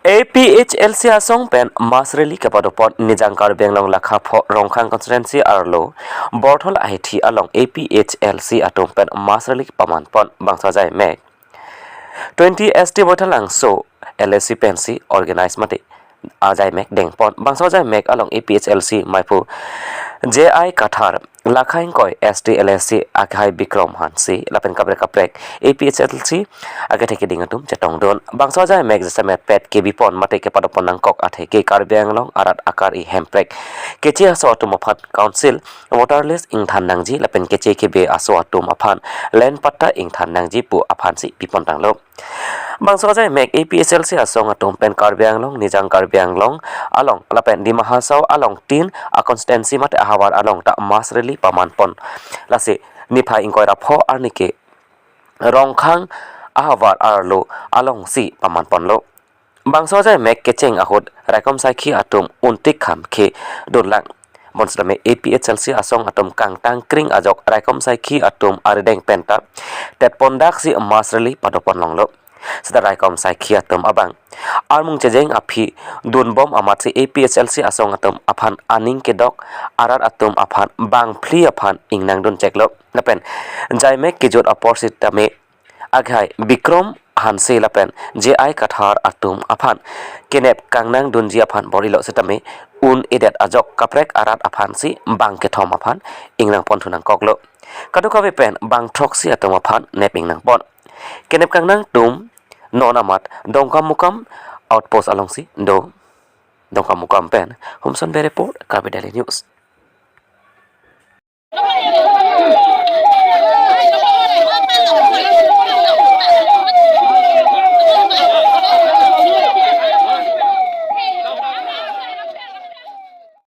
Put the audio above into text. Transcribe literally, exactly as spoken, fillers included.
A P H L C asong pen mass rally kepadopon Nijang Karbi Anglong lakha pho Rongkhang constituency arlo Borthol ahithi along A P H L C atum pen mass rally pamanpon bangso ajai mek twenty S T Baithalangso L A C pensi organize mate ajai mek dengpon. Bangso ajai mek along A P H L C maiphu J I Kathar, lakha ingkoi S T L A C akhai Bikrom Hanse lapen kaprek kaprek A P H L C akethe keding atum chetongdun. Bangso ajai mek jasemet pet kebipon mate kepadopon nangkok athe ke Karbi Anglong arat akari Hemprek Keche aso atum aphan council voter list ingthan nangji lapen Keche Kebe aso atum aphan land patta ingthan nangji pu aphansi pipon tanglo. Bangso ajai mek A P H L C asong atum pen Karbi Anglong, Nijang Karbi Anglong along lapen Dima Hasao along tin a constituency mate ahavar along ta mass rally pamanpon. Lasi niphai ingkoi ra pho arni ke Rongkhang ahavar arlo alongsi pamanponlo. Bangso ajai mek kecheng ahut raikom saikhi atum untik kham khe dunlang. Bonsitame A P H L C asong atum kangtang kring ajok raikom saikhi atum arideng penta tetpondaksi mass rally padopon longlo. Seta raikom saikhi atum abang armung chejeng aphi dunbom amatsi A P H L C asong atum aphan aning kedok, arat atum aphan bangphli aphan ingnangdun cheklo. Lapen ajai mek kejut apor sitame akhai Bikrom Hanse lapen J I Kathar atum aphan kenep kangnang dunji aphan bor-ilo sitame un-edet ajok kaprek arat aphansi bang kethom aphan ingnangpon thu nangkoklo. Kadokave pen bang throksi atum aphan nep ingnangpon. Kenep kangnang atum non amat Dongkamukam outpost alongsi do. Dongkamukam pen Humson Bey report, Karbi Daily News.